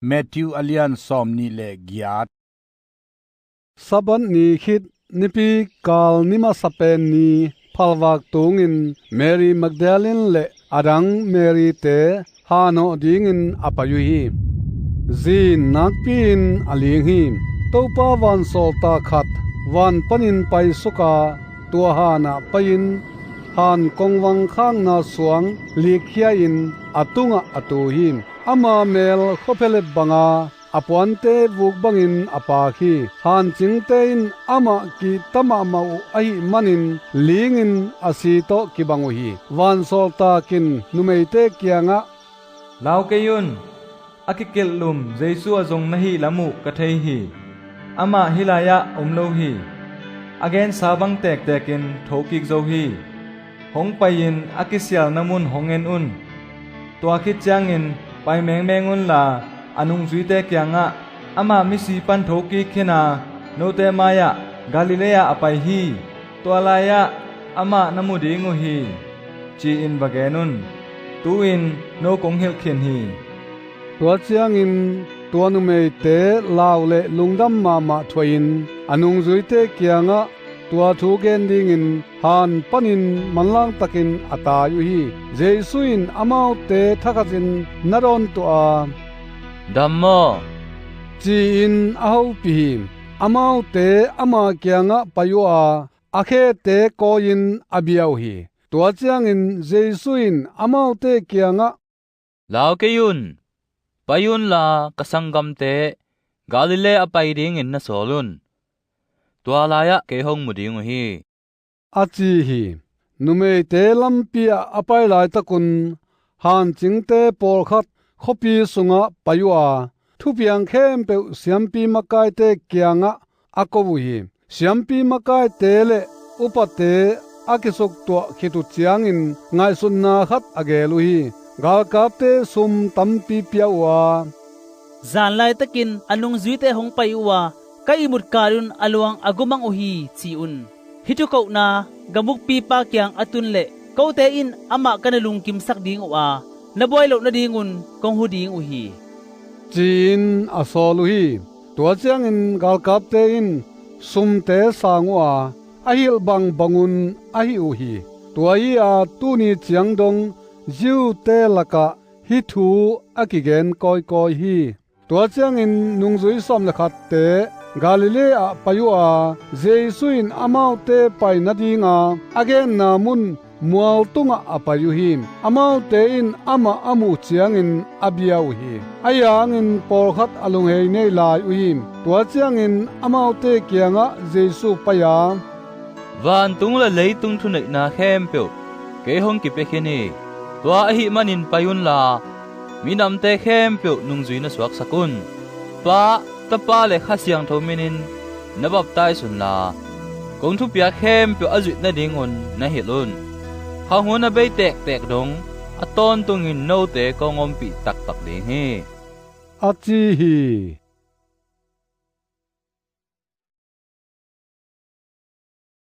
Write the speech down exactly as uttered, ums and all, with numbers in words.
Matthew a lian sawmnih le giat. Sabbath ni khit nipi kal ni masa pen ni phalvak tungin Mary Magdalene le adang Mary-te hanawh dingin a pai uh hi. Zin nakpi-in a ling hi. Topa vansawlta khat van panin paisuka tua hanah pai-in han kongvang khakna suang likkhia-in a tungah a tu hi. Ama mel khuaphialep banga a puante vuk bangin a paak hi. Hancingte in amah kihta mahmah uh ahih manin lingin a si tawh kibang uh hi. Vansawltak in numeite kiangah, "Lau kei un, a kikilhlum Jesu a zong na hih lam uh ka thei hi. Amah hih lai-ah om lo hi. A gensa bang tektekin thokik zo hi. Hong pai-in a kisialna mun hong en un. Tua khit ciangin pai mengmeng unla, a nungzuite kiangah, 'Amah misi pan thokik khin a, note mai-ah Galilee-ah a pai hi. Tua lai-ah amah na mu ding uh hi,' ci-in va gen un. Tu-in no kong hilh khin hi." Tua ciangin tua numeite lau le lungdam mahmah thuahin a nungzuite kiangah tua thu gen dingin han panin manlangtakin a tai uh hi. Jesu in amaute thakhatin na dawntuah a, "Dam maw?" ci-in a hopih hi. Amaute ama kiangah pai uh a, a khete kawi-in a bia uh hi. Tua ciangin Jesu in amaute kiangah, "Lau kei un, pai unla ka sanggamte Galilee a pai dingin na sawl un. Tua lai-ah kei hong mu ding uh hi," a ci hi. Numeite lampi-ah a pai laitakun hancingte pawlkhat khuapi sungah pai uh a, thupiang khempeuh siampi makaite kiangah a ko uh hi. Siampi makaite le upate a kisuktuah khit uh ciangin ngaihsutna khat a geel uh hi. Galkapte sum tampi pia uh a, "Zan laitakin a nungzuite hong pai uh a, ka ihmut kalun a luang a gumang uh hi, ci un. Hih thukohna gamukpipa kiang a tun leh kote in amah ka na lungkimsak ding uh a, na buai loh nadingun kong hu ding uh hi," ci-in a sawl uh hi. Tua ciangin galkapte in sumte sang uh a, a hilh bangbangun a hih uh hi. Tua hi-a tuni ciang dong Jew-te lakah hih thu a kigen kawikawi hi. Tua ciangin nungzui sawm le khatte Galilee-ah pai uh a, Jesu in amaute pai nadinga a genna mun mual tungah a pai uh hi. Amaute in amah a muh ciangin a bia uh hi. Ahi hangin pawlkhat a lunghei nei lai uh hi. Tua ciangin amaute kiangah Jesu pai-a, "Vantung le leitung thuneihna khempeuh kei hong kipia khin hi. Tua ahih manin pai unla, minamte khempeuh nungzui na suaksak un. Pa, Tapa le Kha Siangtho minin na baptais unla, kong thupiak khempeuh a zuih nadingun na hilh un. Kha hun a bei tektek dong a tawntungin note kong ompih taktak ding hi," a ci hi.